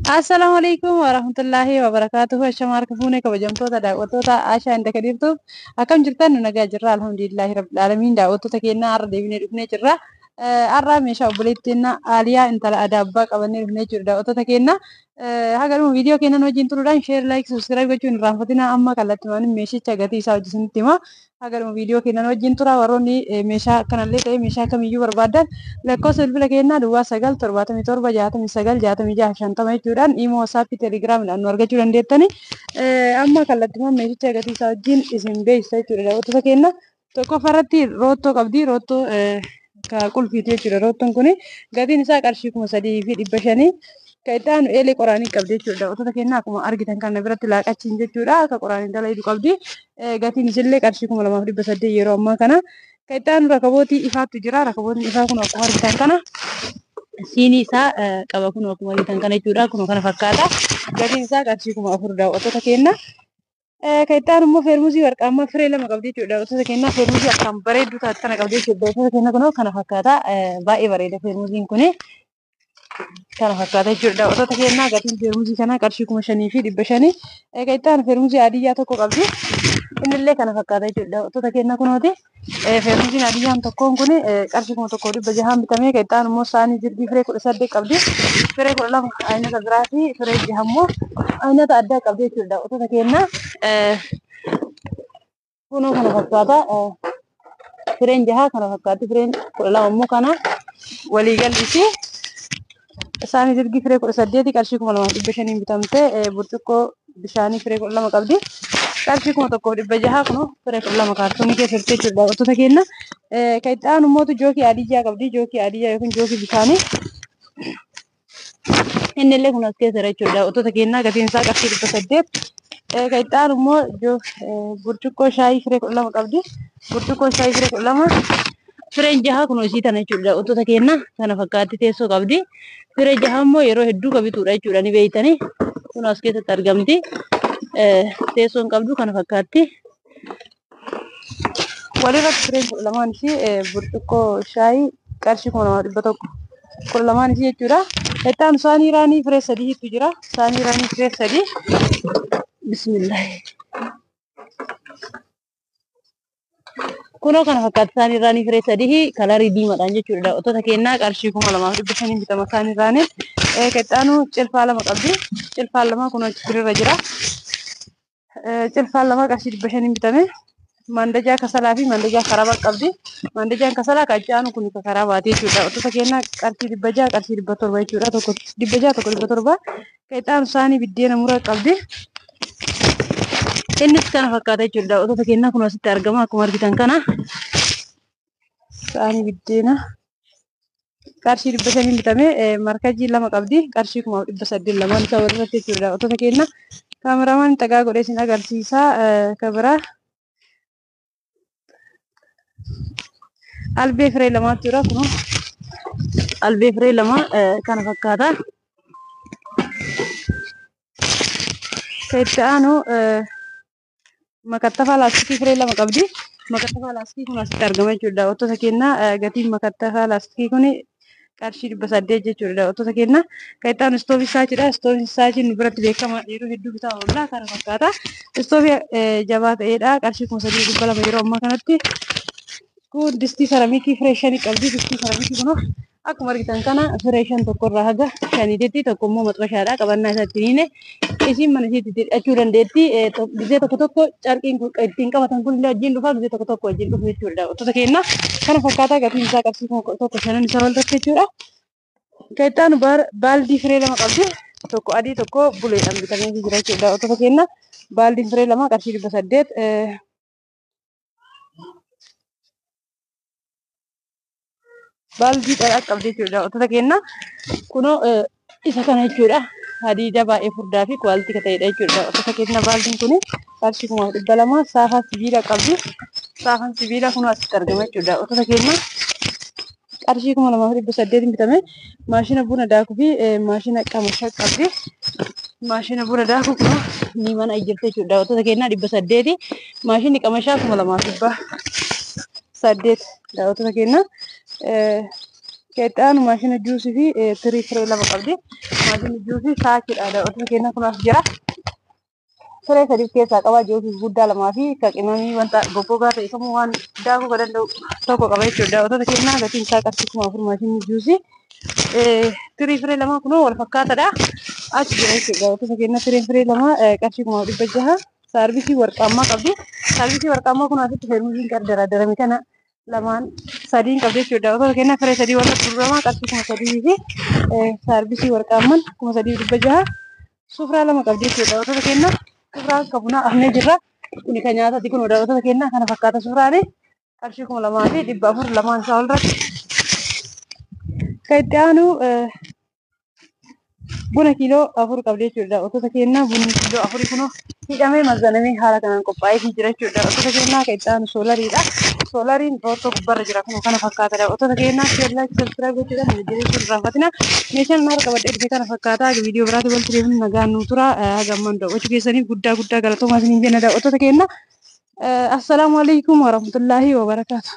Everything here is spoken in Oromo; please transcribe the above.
Assalaamu alaikum warahmatullaahi wabarakaatuhu. Ashama harka fuunee kabajamtoota daawwattoota Ashaa inda kadiirtuuf akkam jirtan? Nu nagaa jirra, alhamdulillaahi rabbil aalamiin. Daawwattoota keenyaa, har'a deebinee dhufnee jirra. Har'a meeshaa obboleettii Aaliyaa intala Adaabbaa qabannee dhufnee jirra, daawwattoota keenya. Haga dhuma viidiyoo keenyan wajjin turuudhaan share, like, subscribe gochuun hin irraanfatinaa. Amma kallattiiwwan meeshicha gatii isaa hojii isinitti hima. Haga dhuma viidiyoo keenyan wajjin tura. Warroonni meeshaa akkanallee ta'e, meeshaa kamiyyuu barbaadan, lakkoofsa bilbila keenyaa 0977696650 jechuudhaan imo, WhatsAppii, Telegiraamidhaan nu argachuu dandeettani. Amma kallattiiwwan meeshicha gatii isaa wajjin isin beeksisa jechuudha, daawwattoota keenya. Tokkoffaa irratti roottoo qabdi. Roottoo ka qulfiiti jechuudha. Roottoon kun gatiin isaa qarshii 3500. Kan itti aanu eelee qoraanii qabdi jechuudha. Daawwattoota keenya, akkuma argitan kana biratti laaqachiin jechuudha. Akka qoraanii dalagu qabdi. Gatiin isillee qarshii 2800 yeroo ammaa kana. Kan itti aanu rakabootii ifaatu jira. Rakabootni ifaa kun akkuma argitan kana siinii isaa qaba, kun akkuma argitan kana jechuudha. Kun kana fakkaata. Gatiin isaa qarshii 4000, daawwattoota keenya. Kan itti aanu immoo feermuzii warqaammaa firee 2 qabdi jechuudha. Daawwattoota keenya, feermuzii akkaan bareedduu taate kana qabdi jechuudha. Daawwattoota keenya, kunoo kana fakkaata. Baay'ee bareeda feermuziin kuni. Kana fakkaata jechuudha. Daawwattoota keenya, gatiin feermuzii kanaa qarshii 5500. Kan itti aanu feermuzii adiyyaa tokko qabdi. Innillee kana fakkaata jechuudha. Daawwattoota keenya, kunooti. Feermuziin adiyyaan tokkoon kun qarshii 1600n bitamee. Kan itti aanu immoo saanii jirbii firee 18 qabdi. Firee 12 aynata biraa fi firee 6 immoo aynata addaa qabdi jechuudha. Daawwattoota keenya, kunoo kana fakkaata. Fireen 6 kana fakkaatti. Fireen 12 immoo kana waliigalli isii. Saanii jirbii firee 18 qarshii 2500n bitamte. Burcuqqoo bishaanii firee 12 qabdi. Qarshii 1600, kunoo firee 12 kaartoonii keessa jirti jechuudha, daawwattoota keenya. Kan itti aanu immoo jookii adiyyaa qabdi. Jookii adiyyaa yookiin jookii bishaanii. Inni illee kun as keessa jira jechuudha. Daawwattoota keenya, gatiin isaa qarshii 800. Kan itti aanu immoo burcuqqoo shaayii firee 12 qabdi. Burcuqqoo shaayii firee 12, fireen 6 kun isii tana jechuudha. Daawwattoota keenya, kana fakkaatti, teessoo qabdi. Firee 6 immoo yeroo hedduu qabituudha jechuudha, ni beeytanii. Kun as keessatti argamti. Teessoon qabdu kana fakkaatti. Walirratti fireen 12n ishii burcuqqoo shaayii qarshii 2100, 12n ishii jechuudha. Itti aanu saanii raanii firee sadiitu jira. Saanii raanii firee 3. Bismillaahi. Kunoo kana fakkaata saanii raanii firee 3, kalarii diimaadhaan jechuudha. Daawwattoota keenyaa, qarshii 2500n bitama saanii raanii. Kan itti aanu cilfaa 2 qabdi. Cilfaan 2 kunoo achi irra jira. Cilfaan 2 qarshii 500n bitame. Mandajaa kasalaa fi mandajaa karabaa qabdi. Mandajaan kasalaa kan achi aanu kun karabaati jechuudha. Daawwattoota keenyaa, qarshii 600, qarshii 700 jechuudha. Tokko 600, tokko 700. Kan itti aanu saanii biddeena muraa qabdi. Innis kana fakkaata jechuudha. Daawwattoota keenyaa, kun asitti argama akkuma argitan kana. Saanii biddeena qarshii 500n bitame. Markajii 2 qabdi. Qarshii 1800 lamaan isaa walirratti jechuudha. Daawwattoota keenya, kaameramaan xagaa godhee isin agarsiisa. Kan biraa albee firee 2tu jira, kunoo albee firee 2 kana fakkaata. Kan itti aanu makattafaa laastikii firee 2 qabdi. Makattafaa laastikii kun asitti argama jechuudha. Daawwattoota keenya, gatiin makattafaa laastikii kun qarshii 800 jechuudha. Daawwattoota keenya, kan itti aanu istoovii saachiidha. Istoovii saachiin nu biratti beekama, yeroo hedduu bitaa oolla, kana fakkaata. Istoovii jabaa ta'edha. Qarshii 3200 yeroo ammaa kanatti. Kun distii saramikii firee 5 qabdi. Distii saramikii kun akkuma argitan kana firee 5, tokkorraa haga shaniititti, tokko immoo maxxashaadha. Qabannaa isaa ittiin isiin mana isiitti hidhachuu dandeetti. Gizee tokko tokko carqiin ittiin qabatan kun illee wajjin dhufa, gizee tokko tokko wajjin dhufu jechuudha. Daawwattoota keenya, kana fakkaataa, gatiin isaa qarshii 1000 shanan isaa walirratti jechuudha. Kan itti aanu baaldii firee 2 qabdi. Tokko adii, tokko buleedhaan bitamee jira jechuudha. Daawwattoota keenya, baaldiin firee 2 qarshii 800. Baaldii dhadhaa qabdi jechuudha. Daawwattoota keenya, kunoo isa kana jechuudha. Hadiida baay'ee furdaa fi quality kan ta'edha jechuudha. Daawwattoota keenya, baaldiin kun qarshii 2200. Saafaa sibiila qabdi. Saafaan sibiila kun asitti argama jechuudha. Daawwattoota keenya, qarshii 2800n bitame. Maashina buna daakuu fi maashina qamashaa qabdi. Maashina buna daakuu kun ni mana jirti jechuudha. Daawwattoota keenya, 800. Maashinni qamashaa 2800, daawwattoota keenya. Kan itti aanu maashina juusii fi tirii firee 2 qabdi. Maashinni juusii saakiidha daawwattoota keenya kun as jira. Siree sadii of keessaa qaba. Juusii guddaa lamaa fi kan qimamii wanta goggogaa ta'e kamuu waan daakuu kan danda'u tokko qaba jechuudha. Daawwattoota keenya gatiin isaa qarshii 4000 maashinni juusii. Tirii firee lama kunoo wal fakkaataadha. Achi jira jechuudha. Daawwattoota keenya tireen firee lama qarshii 1600. Saarbisii warqaammaa qabdi. Saarbisii warqaammaa kun asitti feermuziin qara daradarame kana lamaan sadiin qabdi jechuudha. Daawwattoota keenya firee sadii warra gurguramaa qarshii 3000 fi saarbisii warqaammaan 3600. Sufraa lama qabdi jechuudha. Daawwattoota keenya sufraan kan bunaa afnee jirra. Kuni kan nyaataati kun daawwattoota keenya kana fakkaata sufraani. Qarshii 2400 lamaan isaa olirratti. Kan itti aanu buna kiiloo 4 qabdi jechuudha. Daawwattoota keenya bunni kiiloo afurii kunoo hidhamee mazanamee haala kanaan qophaa'ee jira jechuudha. Daawwattoota keenya kan itti aanu soolariidha. Soolariin roottoo gubbaarra jira kunoo kana fakkaata. Daawwattoota keenya share, like, subscribe gochuudhaan nu jajjabeessuun irraanfatina. Meeshaan harka qabadhee dhufe kana fakkaata. Viidiyoo biraatti walitti deemnu nagaan nu tura. Haga ammaan daawwachuu keessaniif guddaa guddaa galatoomaa isiniin jenna daawwattoota keenya. Assalaamu alaikum warahmatullaahi wabarakaatu.